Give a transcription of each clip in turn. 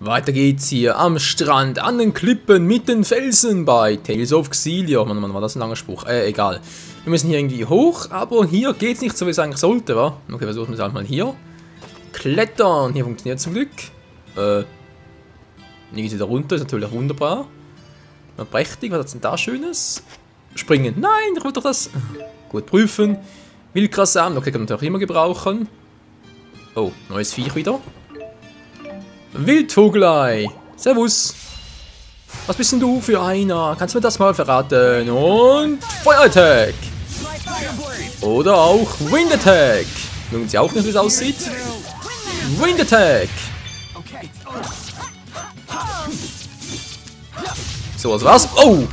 Weiter geht's hier am Strand, an den Klippen, mit den Felsen bei Tales of Xillia. Mann, war das ein langer Spruch? Egal. Wir müssen hier irgendwie hoch, aber hier geht's nicht so, wie es eigentlich sollte, wa? Okay, versuchen wir es halt mal hier. Klettern, hier funktioniert zum Glück. Hier geht's wieder runter, ist natürlich wunderbar. Mal prächtig, was hat's denn da Schönes? Springen, nein, ich wollte doch das. Gut prüfen. Wildgrassamen, okay, kann man natürlich immer gebrauchen. Oh, neues Viech wieder. Wildvogelei. Servus. Was bist denn du für einer? Kannst du mir das mal verraten? Und Feuerattack. Oder auch Wind Attack. Mögen Sie auch nicht, wie es aussieht? Wind Attack. So, was war's? Oh!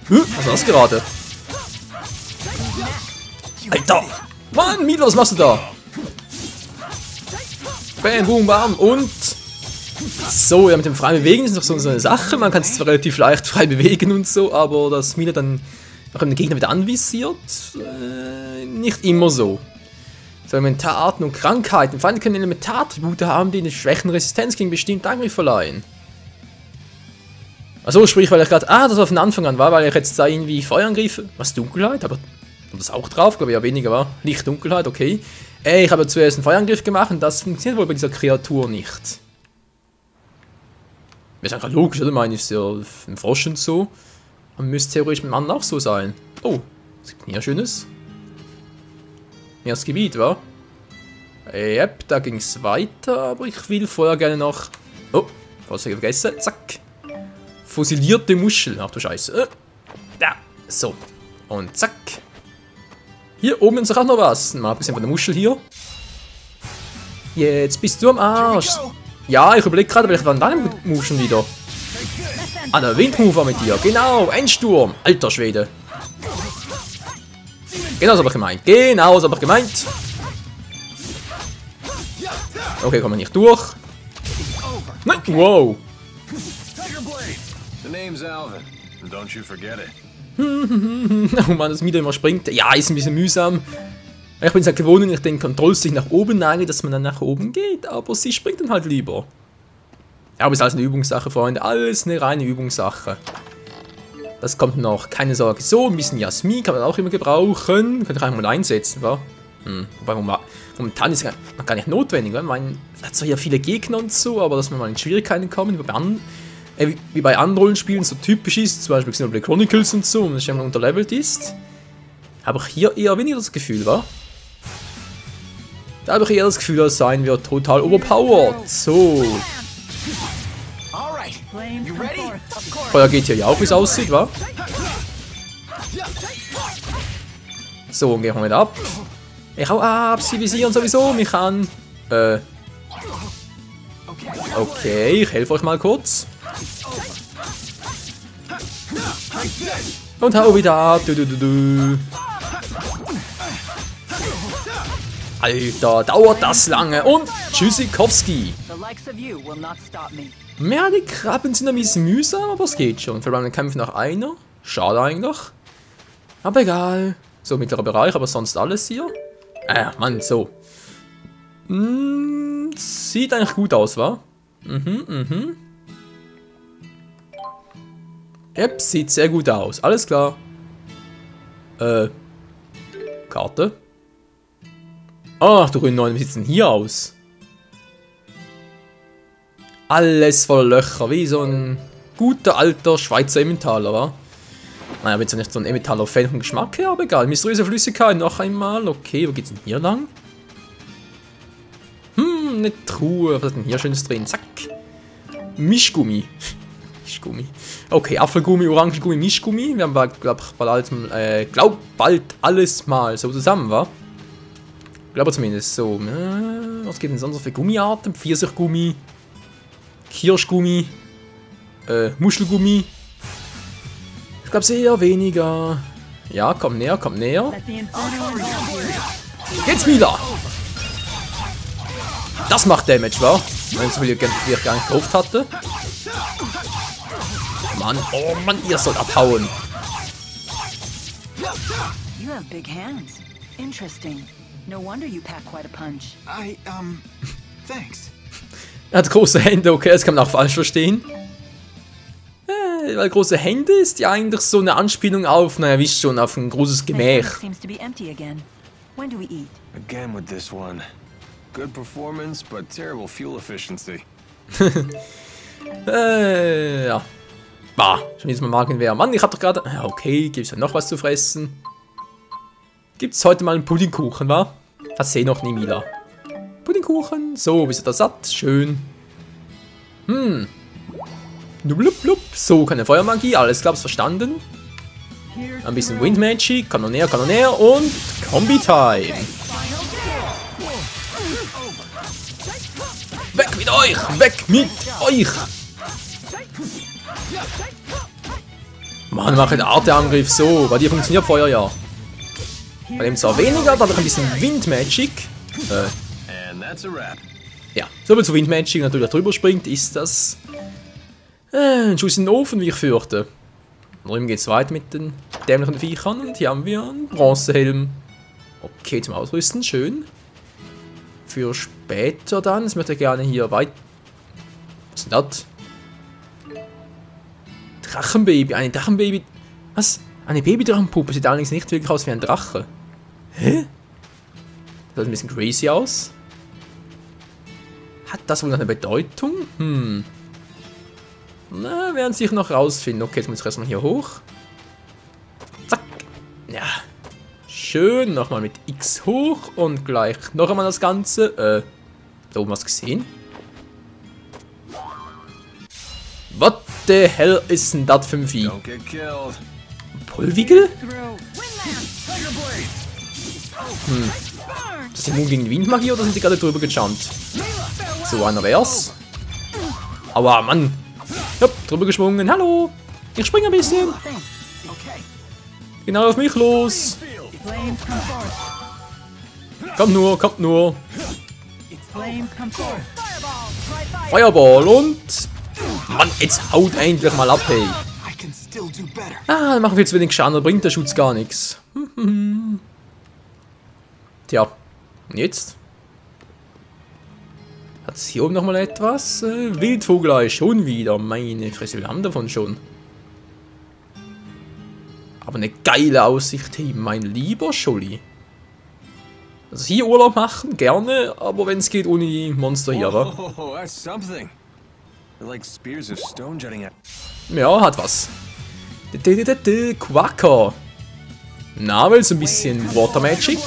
Was war das gerade? Alter! Mann, Mila, was machst du da? Bam, boom, bam und... So, ja, mit dem freien Bewegen ist noch so eine Sache. Man kann es zwar relativ leicht frei bewegen und so, aber dass Mila dann auch den Gegner wieder anvisiert, nicht immer so. So, Elementararten und Krankheiten. Feinde können Elementartribute haben, die eine Schwächen Resistenz gegen bestimmte Angriffe verleihen. Achso, sprich, weil ich gerade... das war von Anfang an war, weil ich jetzt da irgendwie Feuerangriffe... Was, Dunkelheit? Aber das auch drauf, glaube ich, ja weniger war. Licht, Dunkelheit, okay. Ich habe zuerst einen Feuerangriff gemacht und das funktioniert wohl bei dieser Kreatur nicht. Ist einfach logisch, oder? Ich meine, ist ja ein Frosch und so. Aber müsste theoretisch mit dem anderen auch so sein. Oh, was gibt denn hier Schönes? Hier das Gebiet, wa? Yep, da ging es weiter, aber ich will vorher gerne noch... Oh, was habe ich vergessen? Zack. Fossilierte Muschel. Ach du Scheiße. Da. So. Und zack. Hier oben ist auch noch was. Mal ein bisschen von der Muschel hier. Jetzt bist du am Arsch. Ja, ich überlege gerade, welcher war dein Move schon wieder? Ah, der Windmove war mit dir. Genau, Endsturm. Alter Schwede. Genau so habe ich gemeint. Genau so habe ich gemeint. Okay, kommen wir nicht durch. Nein, wow. Oh Mann, dass Mila immer springt. Ja, ist ein bisschen mühsam. Ich bin es halt gewohnt, wenn ich den Kontrollstick nach oben neige, dass man dann nach oben geht, aber sie springt dann halt lieber. Ja, aber ist alles eine Übungssache, Freunde. Alles eine reine Übungssache. Das kommt noch, keine Sorge. So, ein bisschen Jasmin kann man auch immer gebrauchen. Könnte ich einfach mal einsetzen, wa? Wobei, momentan ist es noch gar nicht notwendig, wa? Ich meine, hat zwar hier viele Gegner und so, aber dass man mal in Schwierigkeiten kommen, wie bei anderen Rollenspielen so typisch ist, zum Beispiel Xenoblade Chronicles und so, und das schon unterlevelt ist, habe ich hier eher weniger das Gefühl, wa? Da habe ich eher das Gefühl, als seien wir total overpowered. So. Feuer geht hier ja auch, wie es aussieht, wa? So, gehen wir mit ab. Ich hau ab, sie visieren sowieso mich an. Okay, ich helfe euch mal kurz. Und hau wieder ab. Alter, dauert das lange. Und Tschüssikowski. Ja, die Krabben sind ein bisschen mühsam, aber es geht schon. Vor allem den Kampf nach einer. Schade eigentlich. Aber egal. So, mittlerer Bereich, aber sonst alles hier. Mann, so. Sieht eigentlich gut aus, wa? Yep, sieht sehr gut aus. Alles klar. Karte. Ach du grüne Neun, wie sieht es denn hier aus? Alles voller Löcher, wie so ein guter alter Schweizer Emmentaler, wa? Naja, bin jetzt nicht so ein Emmentaler-Fan vom Geschmack her, aber egal. Mysteriöse Flüssigkeit noch einmal. Okay, wo geht's denn hier lang? Eine Truhe. Was ist denn hier Schönes drin? Zack. Mischgummi. Mischgummi. Okay, Apfelgummi, Orangengummi, Mischgummi. Wir haben bald alles mal so zusammen, wa? Ich glaube zumindest so. Was gibt denn sonst für Gummiarten? Pfirsichgummi. Kirschgummi. Muschelgummi. Ich glaube eher weniger. Ja, komm näher, komm näher. Geht's wieder! Das macht Damage, wa? Wenn so viel ich gar nicht gehofft hatte. Mann, oh Mann, ihr sollt abhauen. You have big hands. Interesting. No wonder you pack quite a punch. Thanks. Er hat große Hände, okay, das kann man auch falsch verstehen. Weil große Hände ist ja eigentlich so eine Anspielung auf, naja, wisst schon, auf ein großes Gemach. Seems to be empty again. When do we eat? Again with this one. Good performance, but terrible fuel efficiency. Ja. Bah, schon jetzt mal Magenwehr. Mann, ich hab doch gerade... Ja, okay, gibt's ja noch was zu fressen. Gibt's heute mal einen Puddingkuchen, wa? Das sehe noch nie wieder. Puddingkuchen, so, bist du da satt? Schön. Blub, blub. So, keine Feuermagie, alles klar, verstanden. Ein bisschen Wind Magic, Kanonär, Kanonär und Kombi-Time. Weg mit euch! Weg mit euch! Mann, mache den Arte-Angriff so. Bei dir funktioniert Feuer ja. Bei dem zwar weniger, aber ein bisschen Wind Magic. And that's a wrap. Ja, so viel zu Wind Magic. Natürlich, wer drüber springt, ist das ein Schuss in den Ofen, wie ich fürchte. Drüben geht es weiter mit den dämlichen Viechern und hier haben wir einen Bronzehelm. Okay, zum Ausrüsten, schön. Für später dann, das möchte ich gerne hier weit... Was ist denn das? Drachenbaby, eine Drachenbaby... Was? Eine Babydrachenpuppe sieht allerdings nicht wirklich aus wie ein Drache. Hä? Das sieht ein bisschen crazy aus. Hat das wohl eine Bedeutung? Na, werden sich noch rausfinden. Okay, jetzt muss ich erstmal hier hoch. Zack. Ja. Schön, nochmal mit X hoch und gleich noch einmal das Ganze. Da oben was gesehen? What the hell ist denn das für ein Vieh? Don't get killed. Polwigel? Ist das immun gegen die Windmagie oder sind die gerade drüber gejumpt? So einer wär's. Aua, Mann. Hopp, drüber geschwungen. Hallo. Ich springe ein bisschen. Genau auf mich los. Flames come forth. Kommt nur, kommt nur. Flames come forth. Feuerball und... Mann, jetzt haut endlich mal ab, hey. I can still do better. Ah, dann machen wir jetzt wenig Schaden, da bringt der Schutz gar nichts. Tja, und jetzt? Hat es hier oben nochmal etwas? Wildvogelei, schon wieder. Meine Fresse, wir haben davon schon. Aber eine geile Aussicht, hey, mein lieber Scholli. Also hier Urlaub machen, gerne, aber wenn es geht, ohne die Monster hier, wa? Oh, that's something. They're like spears of stone jutting out. Ja, hat was. Quacker. Na, will so ein bisschen Water Magic.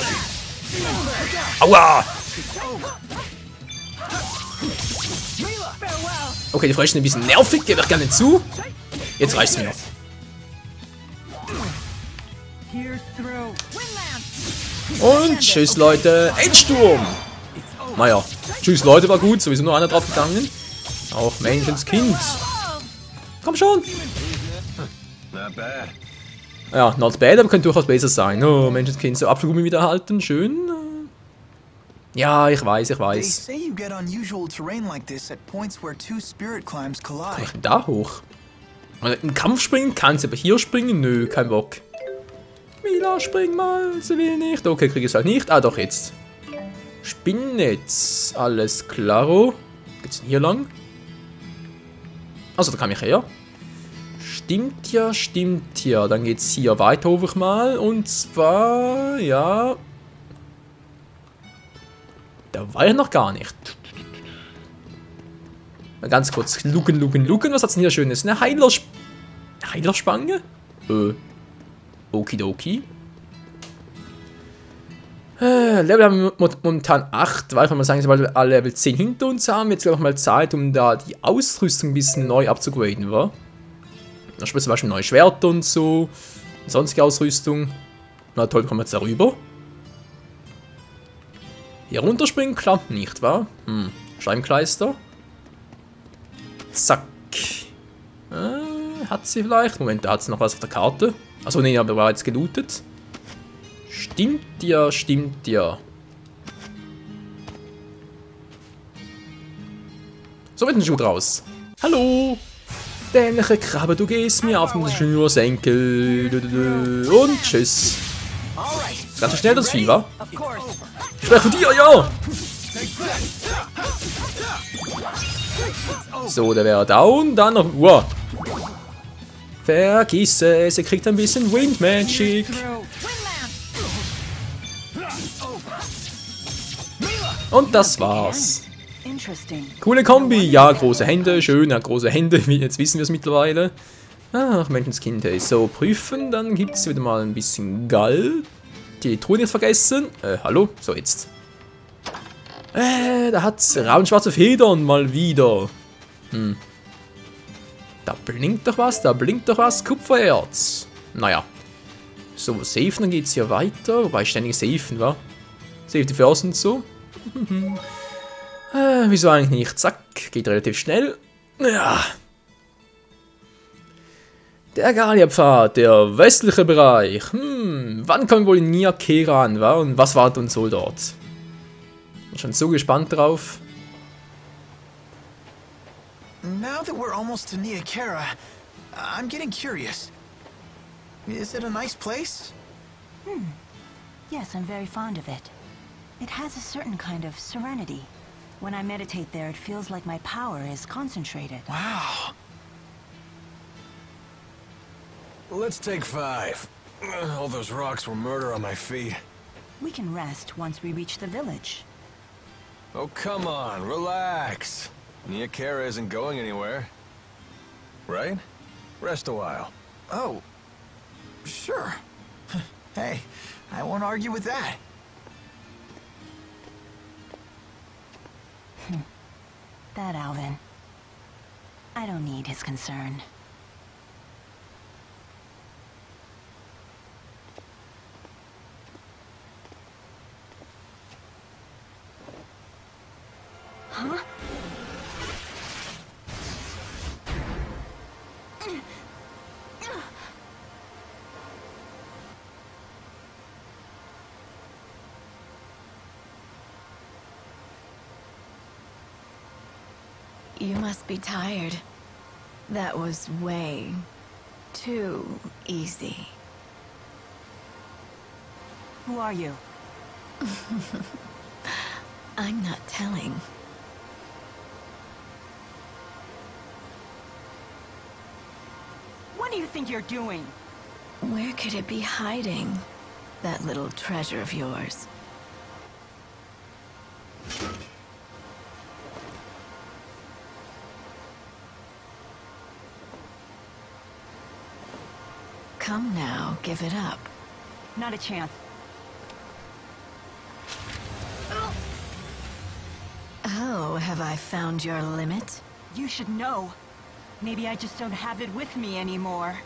Aua! Okay, die Frösche sind ein bisschen nervig, gebe ich gerne zu. Jetzt reicht's mir. Und tschüss, Leute. Endsturm! Naja, tschüss, Leute, war gut. Sowieso nur einer drauf gegangen. Auch Menschenskind. Komm schon! Not bad. Ja, not bad, aber könnte durchaus besser sein. Oh, Menschenskind, so Apfelgummi wieder halten. Schön. Ja, ich weiß, ich They weiß. say you get unusual terrain like this at points where two spirit climbs Kann collide. ich denn da hoch? Im Kampf springen kannst du, aber hier springen? Nö, kein Bock. Mila, spring mal, sie will nicht. Okay, krieg ich es halt nicht. Ah, doch, jetzt. Spinnnetz, alles klaro. Geht's denn hier lang? Also, da kam ich her. Stimmt ja, stimmt ja. Dann geht's hier weiter, hoffe ich mal. Und zwar, ja... Da war ja noch gar nicht. Mal ganz kurz. Luken. Was hat's denn hier Schönes? Eine Heilerspange? Okidoki. Level haben wir momentan 8. Weil ich mal sagen, sobald wir alle Level 10 hinter uns haben, jetzt glaube ich mal Zeit, um da die Ausrüstung ein bisschen neu abzugraden, wa? Da spielt zum Beispiel neue Schwerter und so. Sonstige Ausrüstung. Na toll, kommen wir jetzt darüber. Hier runterspringen klappt nicht, wa? Schleimkleister. Zack. Hat sie vielleicht? Moment, da hat sie noch was auf der Karte. Achso, nee, aber war jetzt gelootet. Stimmt ja, stimmt ja. So wird ein Schuh draus. Hallo! Dämliche Krabbe, du gehst mir auf den Schnürsenkel. Und tschüss. Ganz schön schnell das Vieh, wa? Ich spreche von dir, ja! So, der wäre down. Dann noch... Wow. Vergiss es, er kriegt ein bisschen Wind Magic. Und das war's. Interesting. Coole Kombi. Ja, große Hände. Schön, ja, große Hände. Jetzt wissen wir es mittlerweile. Ach, Menschenskind. So, prüfen. Dann gibt es wieder mal ein bisschen Gall. Die Truhe nicht vergessen. Hallo? So, jetzt. Da hat's rabenschwarze Federn mal wieder. Da blinkt doch was, da blinkt doch was. Kupfererz. Naja. So, safen, dann geht's hier weiter. Wobei ständig safen, wa? Safety first und so. Wieso eigentlich nicht? Zack, geht relativ schnell. Ja. Der Gallia-Pfad, der westliche Bereich. Wann kommen wir wohl in Nia Kera an, wa? Und was wartet uns wohl dort? Bin schon so gespannt drauf. Now that we're almost to Nia Kara, I'm getting curious. Is it a nice place? Yes, I'm very fond of it. It has a certain kind of serenity. When I meditate there, it feels like my power is concentrated. Wow. Let's take 5. All those rocks were murder on my feet. We can rest once we reach the village. Oh, come on, relax. Nia Kara isn't going anywhere. Right? Rest a while. Oh, sure. Hey, I won't argue with that. That Alvin. I don't need his concern. Huh? You must be tired. That was way too easy. Who are you? I'm not telling. What do you think you're doing? Where could it be hiding? That little treasure of yours. Come now, give it up. Not a chance. Oh, have I found your limit? You should know. Maybe I just don't have it with me anymore.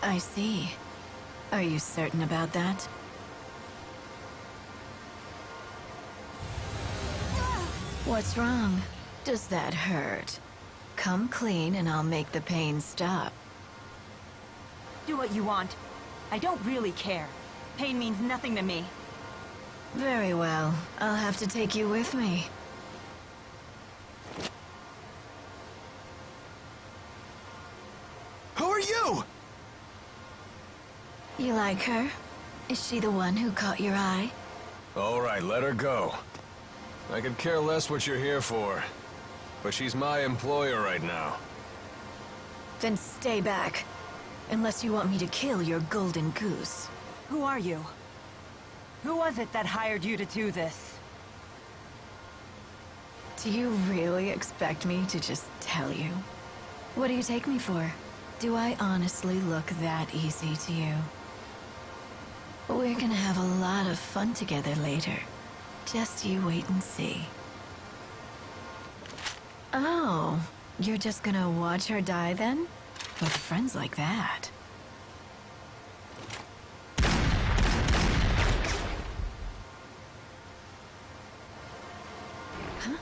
I see. Are you certain about that? What's wrong? Does that hurt? Come clean and I'll make the pain stop. Do what you want. I don't really care. Pain means nothing to me. Very well. I'll have to take you with me. Who are you? You like her? Is she the one who caught your eye? All right, let her go. I could care less what you're here for. But she's my employer right now. Then stay back. Unless you want me to kill your golden goose. Who are you? Who was it that hired you to do this? Do you really expect me to just tell you? What do you take me for? Do I honestly look that easy to you? We're gonna have a lot of fun together later. Just you wait and see. Oh, you're just gonna watch her die then? With friends like that. Huh?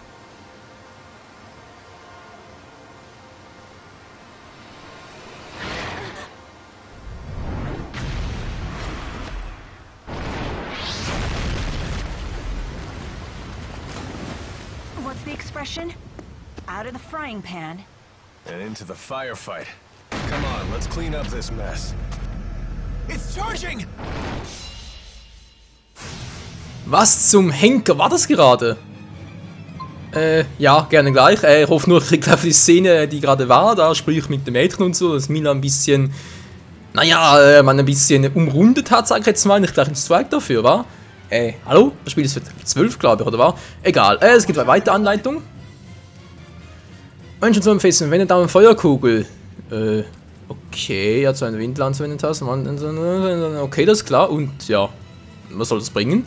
What's the expression? Out of the frying pan. And into the firefight. Come on, let's clean up this mess. It's charging! Was zum Henker war das gerade? Ja, gerne gleich. Ich hoffe nur, ich kriege einfach die Szene, die gerade war, da sprich mit dem Mädchen und so, dass Mila ein bisschen, naja, man ein bisschen umrundet hat, sag ich jetzt mal, nicht gleich ein Strike dafür, war. Hallo? Das Spiel ist für 12, glaube ich, oder war? Egal, es gibt eine weitere Anleitung. Menschen zu empfehlen, wenn du eine Feuerkugel. Okay, ja, zu einer Windlanze, wenn du hast. Okay, das ist klar. Und ja, was soll das bringen?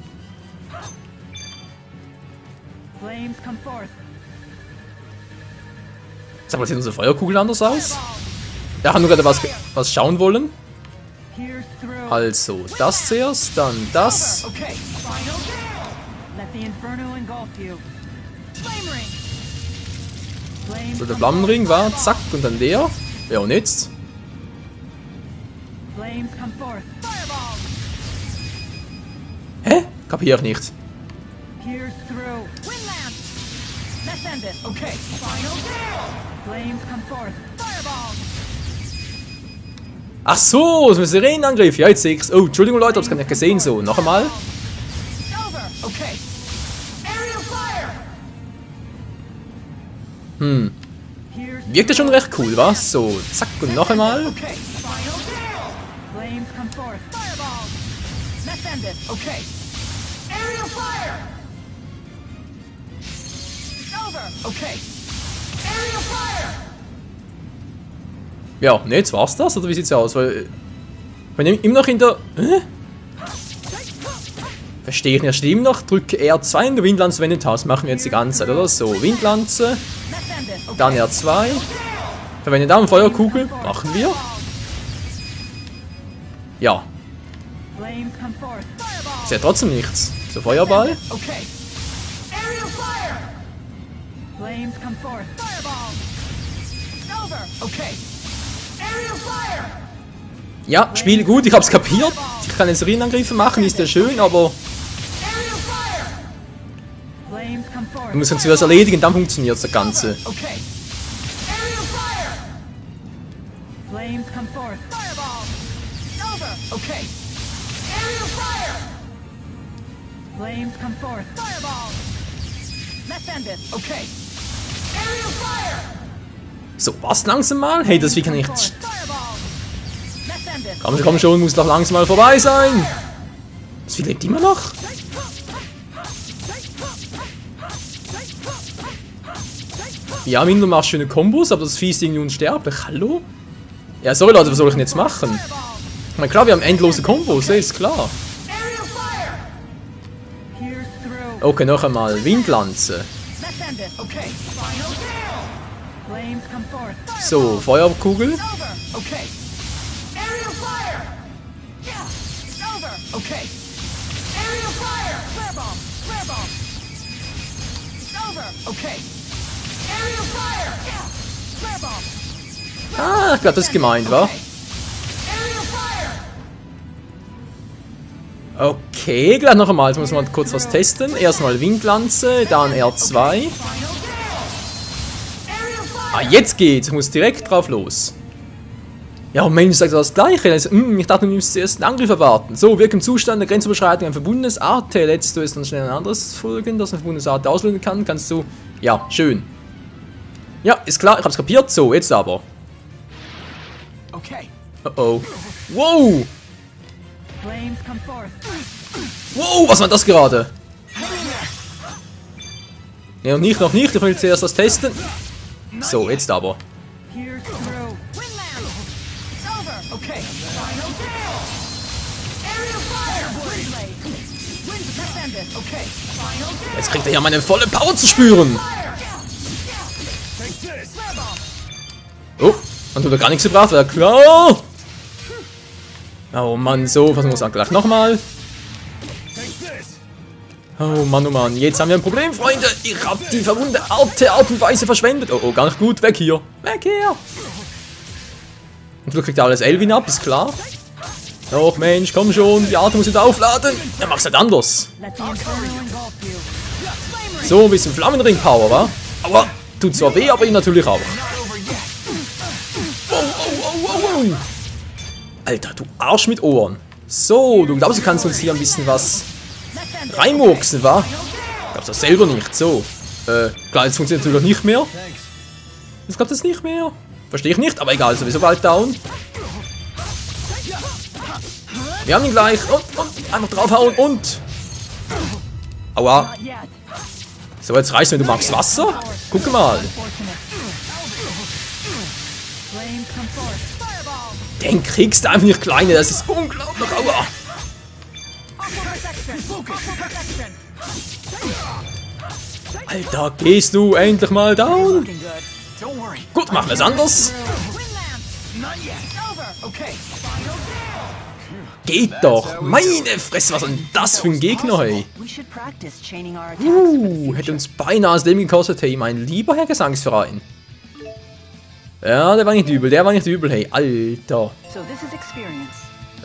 Sag mal, sieht unsere Feuerkugel anders aus? Da haben wir gerade was schauen wollen. Also, das zuerst, dann das. So, der Flammenring war, zack, und dann der. Ja, und jetzt? Hä? Kapier ich nicht. Ach so, das ist ein Sirenenangriff. Ja, jetzt sehe ich's. Oh, Entschuldigung Leute, hab's gar nicht gesehen. So, noch einmal. Wirkt ja schon recht cool, was? So, zack, und noch einmal. Ja, ne, jetzt war's das, oder wie sieht's aus? Weil, wenn ich immer noch in der... Verstehe ich nicht, stimmt noch. Drücke R2 in der Windlanze, wenn du hast. Machen wir jetzt die ganze Zeit, oder? So, Windlanze. Dann R2. Verwende da eine Feuerkugel. Machen wir. Ja. Ist ja trotzdem nichts. So, Feuerball. Ja, Spiel gut, ich hab's kapiert. Ich kann jetzt Sirenenangriffe machen, ist ja schön, aber... Du musst uns was erledigen, dann funktioniert das Ganze. So, was langsam mal? Hey, das Vieh kann nicht... Komm schon, muss doch langsam mal vorbei sein. Das Vieh lebt immer noch. Ja, Minder macht schöne Kombos, aber das Vieh ist irgendwie unsterblich. Hallo? Ja, sorry Leute, was soll ich denn jetzt machen? Ich meine, klar, wir haben endlose Kombos, ist klar. Okay, noch einmal. Windlanze. So, Feuerkugel. Ah, ich glaube, das ist gemeint, wa? Okay, gleich noch einmal. Jetzt muss man kurz was testen. Erstmal Windlanze, dann R2. Ah, jetzt geht's. Ich muss direkt drauf los. Ja, Mensch, sagt das Gleiche. Also, ich dachte, du müsstest zuerst einen Angriff erwarten. So, wirkt im Zustand der Grenzüberschreitung ein verbundenes AT. Letzt du es dann schnell ein anderes folgen, das ein verbundenes AT auslösen kann. Kannst du... Ja, schön. Ja, ist klar, ich hab's kapiert. So, jetzt aber. Oh. Wow! Wow, was war das gerade? Ne, noch nicht. Ich will zuerst das testen. So, jetzt aber. Jetzt kriegt er ja meine volle Power zu spüren. Oh, dann tut er gar nichts gebracht, war klar. Oh Mann, so, was muss er gleich nochmal? Oh Mann, jetzt haben wir ein Problem, Freunde. Ich hab die verwundete Art und Weise verschwendet. Oh, gar nicht gut, weg hier. Weg hier. Und du kriegst alles Elvin ab, ist klar. Doch, Mensch, komm schon, die Art muss wieder aufladen. Er macht's halt anders. So, ein bisschen Flammenring-Power, wa? Aber tut zwar weh, aber ihn natürlich auch. Wow. Alter, du Arsch mit Ohren. So, du glaubst, du kannst uns hier ein bisschen was reinmurksen, wa? Ich glaub's das selber nicht. So. Klar, jetzt funktioniert es natürlich nicht mehr. Jetzt klappt es nicht mehr. Verstehe ich nicht, aber egal, sowieso bald down. Wir haben ihn gleich. Und einfach draufhauen und... Aua. So, jetzt reicht's, wenn du magst Wasser. Guck mal. Den kriegst du einfach nicht, Kleine. Das ist unglaublich. Aua. Alter, gehst du endlich mal down? Gut, machen wir es anders. Geht doch. Meine Fresse, was ist denn das für ein Gegner, hey? Hätte uns beinahe das Leben gekostet, hey, mein lieber Herr Gesangsverein. Ja, der war nicht übel, hey, Alter.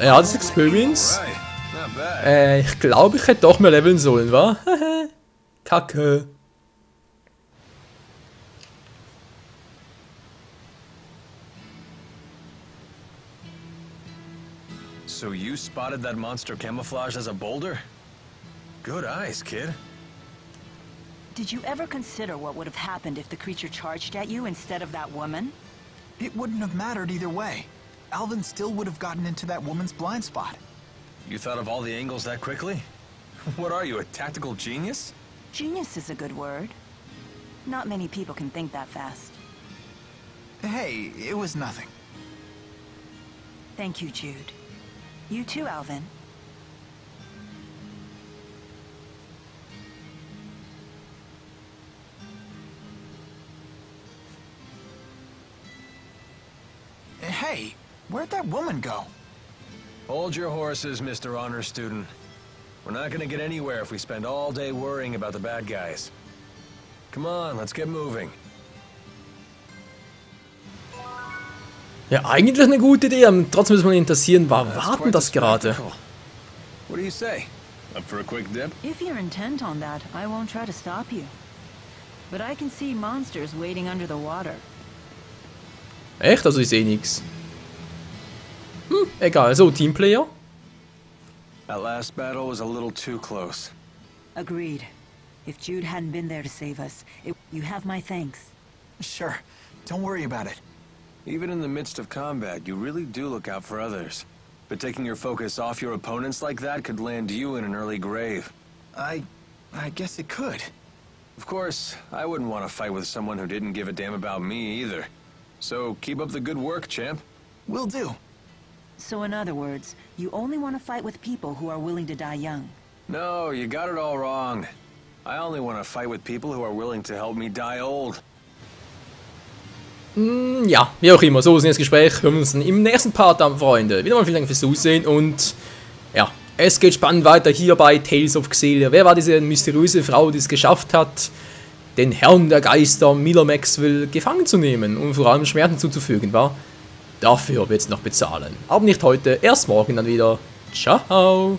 Ja, das ist Experience. Ich glaube, ich hätte doch mehr leveln sollen, wa? Kacke. So you spotted that monster camouflaged as a boulder? Good eyes, kid. Did you ever consider what would have happened if the creature charged at you instead of that woman? It wouldn't have mattered either way. Alvin still would have gotten into that woman's blind spot. You thought of all the angles that quickly? What are you, a tactical genius? Genius is a good word. Not many people can think that fast. Hey, it was nothing. Thank you, Jude. You too, Alvin. Hey, where'd that woman go? Hold your horses, Mr. Honor Student. We're not gonna get anywhere if we spend all day worrying about the bad guys. Come on, let's get moving. Ja, eigentlich eine gute Idee, aber trotzdem muss man interessieren, war warten das gerade? What do you say? Up for a quick dip? If you're intent on that, I won't try to stop you. But I can see monsters waiting under the water. Echt? Also ich sehe nichts. Egal, so Teamplayer. That last battle was a little too close. Agreed. If Jude hadn't been there to save us, you have my thanks. Sure, don't worry about it. Even in the midst of combat, you really do look out for others. But taking your focus off your opponents like that could land you in an early grave. I guess it could. Of course, I wouldn't want to fight with someone who didn't give a damn about me either. So keep up the good work, champ. Will do. So in other words, you only want to fight with people who are willing to die young. No, you got it all wrong. I only want to fight with people who are willing to help me die old. Ja, wie auch immer, so ist das Gespräch. Hören wir uns im nächsten Part an, Freunde. Wieder mal vielen Dank fürs Zusehen und ja, es geht spannend weiter hier bei Tales of Xillia. Wer war diese mysteriöse Frau, die es geschafft hat, den Herrn der Geister, Miller Maxwell, gefangen zu nehmen und vor allem Schmerzen zuzufügen, war? Dafür wird es noch bezahlen. Aber nicht heute, erst morgen dann wieder. Ciao!